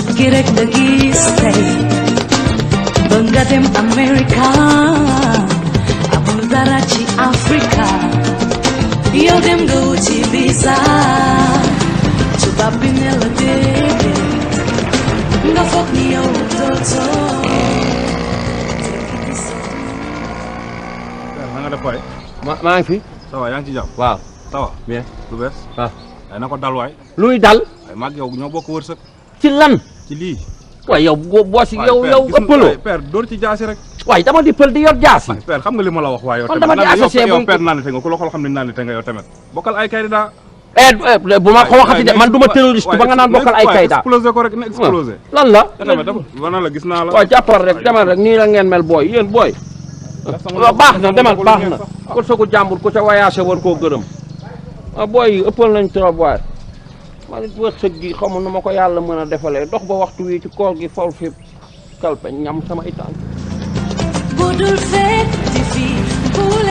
tukki rek nga gis tey ba nga dem America amul dara ci Africa yow dem nga wuti visa tubaab bi ne la déedéet nga foog ni yow dootoo. na nga def waay. maa ngi fi. ça va yaa ngi ci jàmm. waaw ça va. bien. lu bees. waaw. ay na ko dal waay. luy dal. ay mag yow ñoo bokk wërsëg. ci lan. ci lii. waaye yow boo si yow ëppaloo. père door ci jaasi rek. waaye dama di pël di yor jaasi. père xam nga li ma la wax waaye yow kon tamit. dama di associé yow père naanite nga ku la xool xam ne naanite nga yow tamit. bokkal ay kayda. bu ma ko waxati de man du ma terroriste ba nga naan bokkal ay kayda. explosé ko rek na explosé. lan la. wana la gis naa la. waaw jàppal rek demal rek nii la ngeen mel booy yéen booy. waaw baax na demal baax na. kon soo ko jàmbur ku ca wayaase war koo gërëm. ah booy yi ëppal nañ trop waay. man it wërsëg gi xaw ma nu ma ko yàlla mën a defalee dox ba waxtu wi ci koor gi fol fi kalpe ñam sama itaan. budul fekk di fi